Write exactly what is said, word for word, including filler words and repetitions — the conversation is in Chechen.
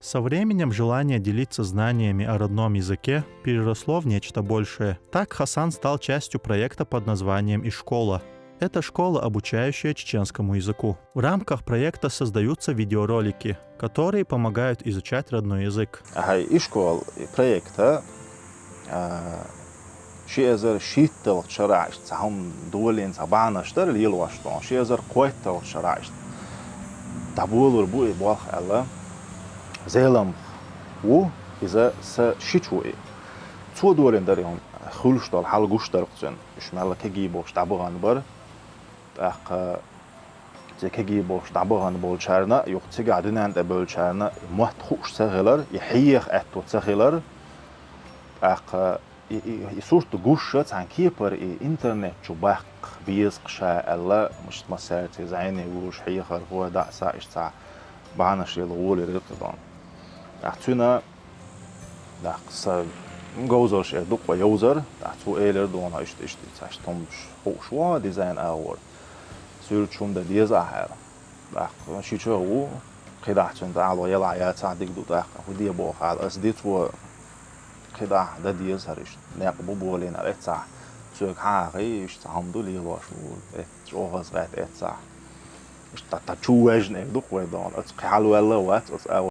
Со временем желание делиться знаниями о родном языке переросло в нечто большее. Так Хасан стал частью проекта под названием «Ишкола». Это школа, обучающая чеченскому языку. В рамках проекта создаются видеоролики, которые помогают изучать родной язык. Ахай ишкол проекта ши эзар шийтталгӀа шарахь иштта цхьа хӀума долийна, цхьа бахьанаш дар лелош долу, ши эзар кхойтталгӀа шарахь иштта дӀаболур бу и болх аьлла. Зелам ву иза, са шичу ву и. Цо долийна дара и хӀума, хуьлуш долу хьал гуш дара цуьнан. Уьш мелла кегий болуш дӀабахана бара. ТӀаккха цу кегий болуш дӀабахана болчарна, юха цигахь дуьнен тӀе бевллачарна и мотт хууш ца хилар, и хьеха аьтто ца хилар. ТӀаккха и, и, и сурт гуш цхьана кепара и интернет чу баккха беза-кх ша аьлла, иштта массаьрца зӀене вуьйлуш, хьехархо, дӀа а, схьа а иштта цхьа бахьанаш лела гӀоле риркхи дона. ТӀаккха цуьнан, тӀаккха сан говзаллаш эр ду-кх вай йовзар, тӀаккха цо элира дона, иштта, иштта, иштта хӀуманаш хууш ву дизайн агӀор. Суьрташ хӀума дан деза ахьа аьлла. ТӀаккха шича а ву, кхидӀа цуьнан тӀехьа ло яла яцахь дика ду тӀаккха, хӀун де боху аьлла, ас ди цо кхидӀа дан деза хӀара иштта, некъ бу болийна аьлла эццахь. Соьга хьан а хий, иштта цхьа хӀума ду лелош ву, эц-, чӀогӀа гӀатта эццахь. Иштта та чу вежна эр ду-кх вай дона, оцу кхин хьалаваьлла а вац, оцу а